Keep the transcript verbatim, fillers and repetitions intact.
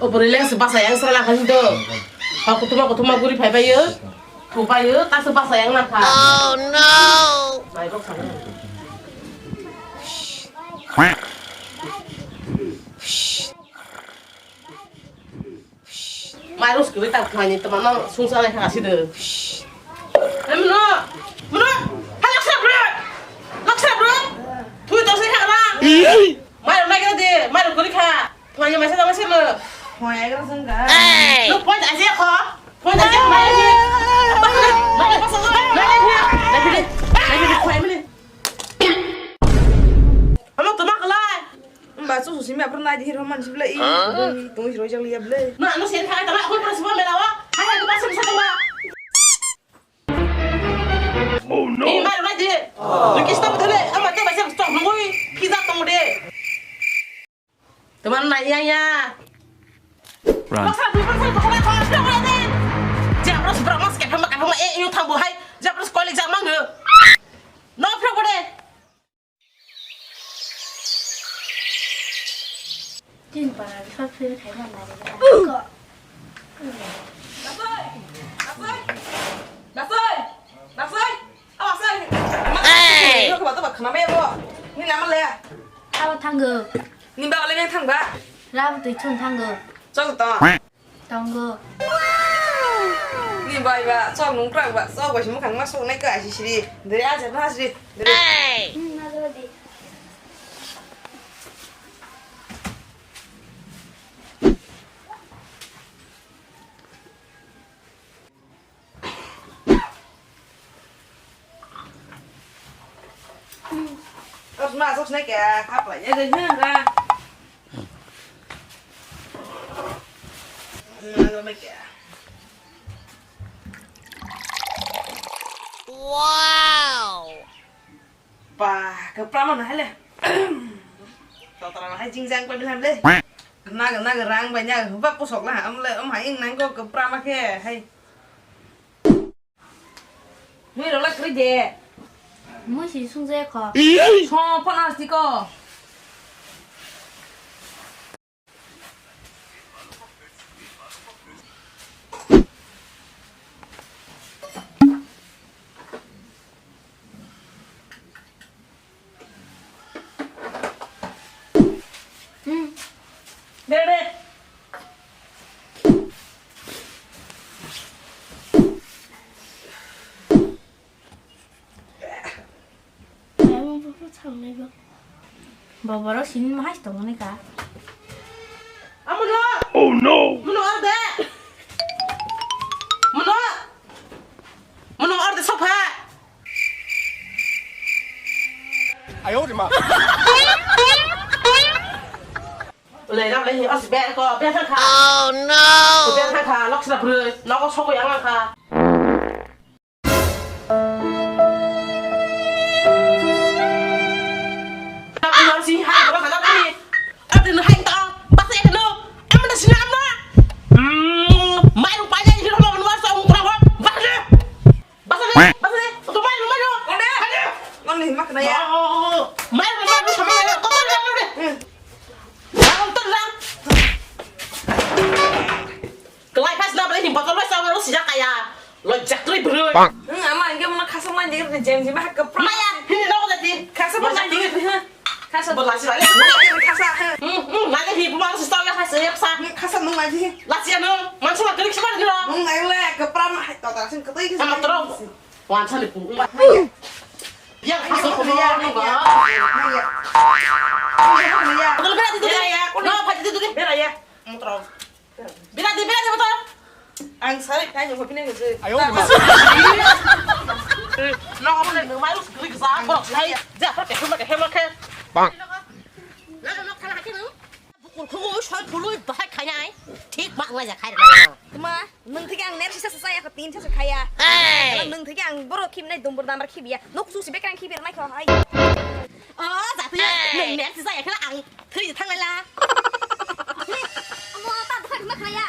Bwrwi le se basa yang sra lakha hinto. Ha kutuma kutuma guri phai bayo. Thu bayo ta se basa yang lakha. Oh no. Mai rok sana. Mai rok skiri ta khani to mano sungsa lai kha sida. Emno. Mno. Halak sa bro. Laksa bro. Thui to se kha na. Mai rok nai kha de, mai rok guri kha. Phone ni message message mo. Phone ai ga sung ga. Hey! Lo phone aje ko. Phone aje ko mai ni. Mai ni pasang mai ni. Mai ni. Mai ni. Phone ni. Amo to ma kala. Ba su su simi apra na di hiro man sibla i. Huh? Tung hiro jang liya ble. Na no sen kha ta ma ko pro sima mela wa. Hai hai ko pasang sa ta ma. Oh no! Ni mai rai de. Ni kista mo thale, ama te ba se stock mo ngoi. Kisa tong de. Teman na ya ya. Run. Masa tu masa tu kena kau kena kau de. Jabros bro mas ke phama phama e yu thambu hai. Jabros kolik jak mang. No phro ko de. Chini para short film khaina nai. Nasoi! Nasoi! Nasoi! Nasoi! Aw, nasoi! Hey! Ni nama le? Abo thango. Ni ba le thangba? Ram twi chun thango. Chol to. Tongo. Ni bai ba, sok nung krak ba, sok bai si mukhang ma sok nai ka si siri. Dere a jat ma siri. Dere. Hey! Os ma, os ne ke, khap lai, ya, ya, ya. Wow! Ba, ke prama na hele. Totara na hai jingjang pa bilam le. Naga, naga rang ba nya ba pusok la am le am hai ing nang ko ke prama ke hai. Mui rok la kri de. Mui si sung je kho. So phone as ti ko. Hmm. Dede. Bo borok sini ma hai tongmani ka. Amono. Oh no. Mono orde. Mono. Mono orde sofa. Ayo rima. Ulai ram lai os ber ko ber kha. Oh no. Ber kha lok sra bru. Nogo sokoi ang kha. Kelai pas na belai ni botol pas na lo sijak kaya. Lo jak teri bro. Hmm, ama enggak mau kasar lagi ke jam jam ke pro. Maya, hini lo jadi. Kasar mau lagi. Kasar. Bola sih lagi. Kasar. Hmm, hmm, lagi hi buma harus tahu ya kasar ya sa. Kasar mau lagi. Lasi anu, mansu lagi ke mana dulu? Hmm, ayo le ke pro mah. Tahu tak sih ketemu ke. Sama terus. Wansa ni pung. Ya kasar ko ya. Ya. Ya. Betul betul itu. Ya ya. No, pasti itu deh. Bera ya. Mau terus. Bira di, bira di motor. Ang sai kai jong pine ngi. Ayo. No, no, no, mai us gri za, ko sai. Ja, ko ke, ko ke, ko ke. Bang. Na, no, kana ke no. Bukul ko soi bului bahai khainai. Thik ma ngai ja khai na. Tuma, nung thik ang ner sisa sisa ya ko tin sisa khaya. Hey. Nung thik ang boro khim nai dumbur damar khib ya. Nok su si bekrang khib ya nai ko hai. Oh, jati. Hey. Nung ner sisa ya khala ang. Thwi thang lai la. Amo ta thang ma khaya.